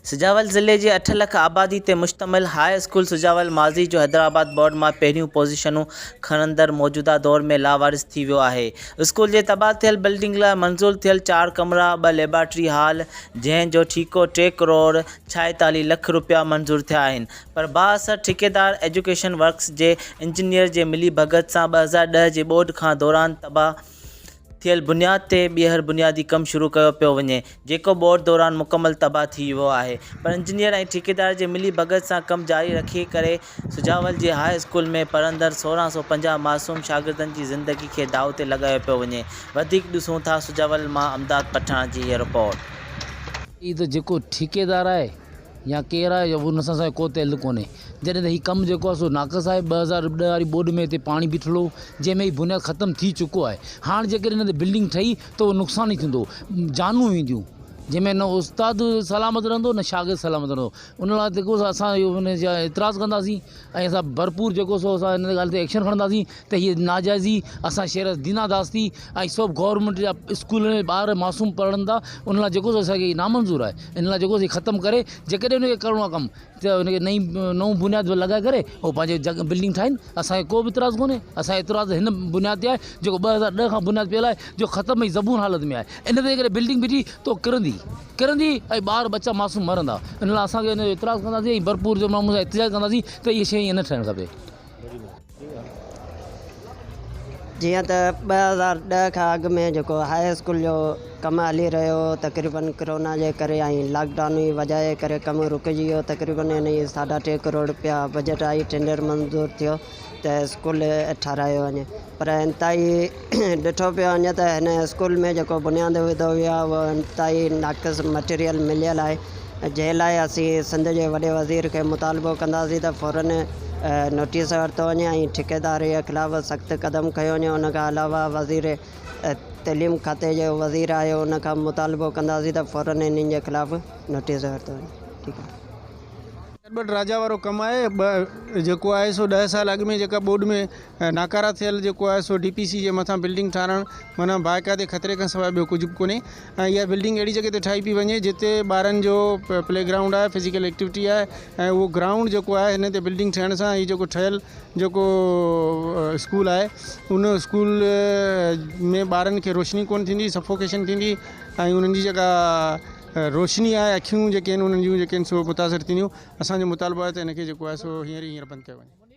سجاول ضلعي جي اٺ لک آبادي تي مشتمل هاء اسڪول سجاول ماضي جو حيدرآباد بورڊ مان پهريون پوزيشنون کڻندڙ موجوده دور ۾ لاوارث ٿي ويو آهي. اسڪول جي تباهه ٿيل بلڊنگ لاء منظور ٿيل چار ڪمرا، ٻه ليبارٽري هال جنهن جو ٺيڪو ٽي ڪروڙ ڇائيتاليهه لک رپيا منظور ٿيا آهن پر بااثر ٺيڪيدار ايجوڪيشن ورڪس جي انجنيئر جي ملي ڀڳت سان 2010 جي ٻوڏ کان دوران تباهه ٿيل بنياد تي ٻيهر بنيادي ڪم شروع ڪيو پيو وڃي جيڪو ٻوڏ دوران مڪمل تباهه ٿي ويو آهي پر انجنيئر ۽ ٺيڪيدار جي ملي ڀڳت سان ڪم جاري رکي ڪري سجاول جي هاء اسڪول ۾ پڙهندڙ 1650 معصوم شاگردن جي زندگي کي داء تي لڳايو پيو وڃي وڌيڪ ڏسون ٿا سجاول مان امداد پٺاڻ جي هيء رپورٽ. هي ته جيڪو ٺيڪيدار آهي يا ڪير آهي ان سان اسان جو ڪو تعلق ڪونهي جڏهن ته هي ڪم جيڪو آهي سو ناقص آهي 2010 واري ٻوڏ ۾ هتي پاڻي بيٺل هو جنهن ۾ هي بنياد ختم ٿي چڪو آهي هاڻ جيڪڏهن هن تي بلڊنگ ٺهي ته اهو نقصان ئي ٿيندو جانون وينديون جنهن ۾ نه استاد سلامت رهندو نه شاگرد سلامت رهندو ان لاء جيڪو اسان اهو ان جا اعتراض ڪنداسين ۽ اسان ڀرپور جيڪو سو اسان ان ڳالهه تي ايڪشن کڻنداسين ته هي ناجائزي اسان شهر دينا داستي ۽ سڀ گورنمينٽ جا اسڪول ۾ ٻار معصوم پڙهن ٿا ان لاء جيڪو سو اسان کي نامنظور آهي ان لاء جيڪو سو ختم ڪري جيڪڏهن ان کي ڪرڻو آهي ڪم ته ان کي نئين نئون بنياد لڳائي ڪري هو پنهنجي جڳ بلڊنگ ٺاهين اسان کي ڪو به اعتراض ڪونهي اسان جو اعتراض هن بنياد تي آهي جيڪو 2010 کان بنياد پيل آهي جو ختم ۽ زبون حالت ۾ آهي ان تي جيڪڏهن بلڊنگ بيٺي ته ڪرندي ڪرندي ۽ ٻار ٻچا معصوم مرندا ان لاء اسان کي ان جو اعتراض ڪنداسين ۽ ڀرپور جو نموني سان احتجاج ڪنداسين ته اهي شيء ائين نه ٺهڻ کپي. جيئن ته 2010 کان اڳ ۾ جيڪو هاء اسڪول جو ڪم هلي رهيو هو تقريبن ڪرونا جي ڪري ۽ لاڪ ڊائون جي وجهه جي ڪري ڪم رڪجي ويو تقريبن ان جي ساڍا ٽي ڪروڙ رپيا بجيٽ آئي ٽينڊر منظور ٿيو ته اسڪول ٺهرايو وڃي پر انتهائي ڏٺو پيو وڃي ته هن اسڪول ۾ جيڪو بنياد وڌو ويو آهي اهو انتهائي ناقص مٽيريل مليل آهي جنهن لاء اسين سنڌ جي وڏي وزير کي مطالبو ڪنداسين ته فورن نوٽيس ورتو وڃي ۽ ٺيڪيدار جي خلاف سخت قدم کنيو وڃي ان کان علاوه وزير تعليم کاتي جو وزير آهي ان کان مطالبو ڪنداسين ته فورن انهن جي خلاف نوٽيس ورتو وڃي ٺيڪ آهي. ٻٽ راجا وارو ڪم آهي ٻه جيڪو آهي سو ڏهه سال اڳ ۾ جيڪا ٻوڏ ۾ ناڪارا ٿيل جيڪو آهي سو ڊي پي سي جي مٿان بلڊنگ ٺاهرائڻ معنيٰ باقاعدي خطري کان سواء ٻيو ڪجهه به ڪونهي ۽ اها بلڊنگ اهڙي جڳهه تي ٺاهي پئي وڃي جتي ٻارن جو پلي گرائونڊ آهي فزيڪل ايڪٽيوٽي آهي ۽ اهو گرائونڊ جيڪو آهي هن تي بلڊنگ ٺهڻ سان هي جيڪو ٺهيل جيڪو اسڪول آهي ان اسڪول ۾ ٻارن کي روشني ڪونه ٿيندي سفوڪيشن ٿيندي ۽ انهن جي جيڪا روشني آهي اکيون جيڪي آهن انهن جون جيڪي آهن سو متاثر ٿينديون اسان جو مطالبو آهي ته ان کي جيڪو آهي سو هينئر ئي هينئر بند ڪيو وڃي.